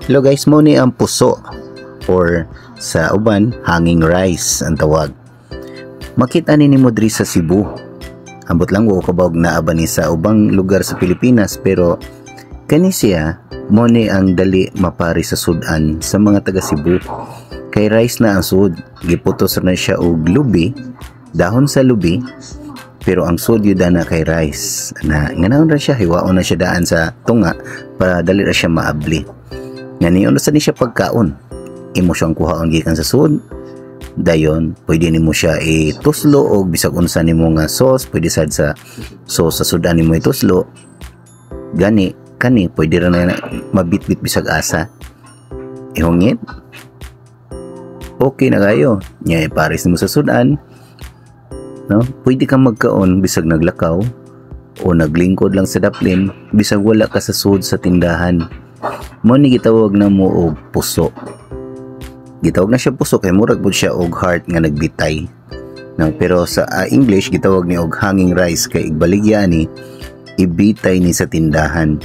Hello guys, mao ni ang puso or sa uban, hanging rice ang tawag. Makita ni nimo diri sa Cebu. Ambot lang, wa ko kabawog naa ba ni sa ubang lugar sa Pilipinas, pero kani siya mao ni ang dali mapari sa sudan sa mga taga Cebu. Kay rice na ang sud, giputos na siya og lubi, dahon sa lubi, pero ang sud yun na kay rice. Na nganaon ra siya, hiwaon na siya daan sa tunga para dali ra siya maabli. Nga niyon sa ni siya pagkaon. Imo siyang kuhaon gikan sa sud. Dayon, pwede nimo siya ituslo og bisag unsa nimo nga sauce, pwede sad sa sauce sa sudan nimo ituslo. Gani, kani pwede ra na mabitbit bisag asa. Ihungit. Okay na kayo. Nya ipares nimo sa sudan. No? Pwede kang magkaon bisag naglakaw o naglingkod lang sa daplin, bisag wala ka sa sud sa tindahan. Mao ni gitawag na mo og puso. Gitawag na siya puso kay murag pud siya og heart nga nagbitay. No, pero sa English gitawag ni og hanging rice kay igbaligya ni ibitay ni sa tindahan.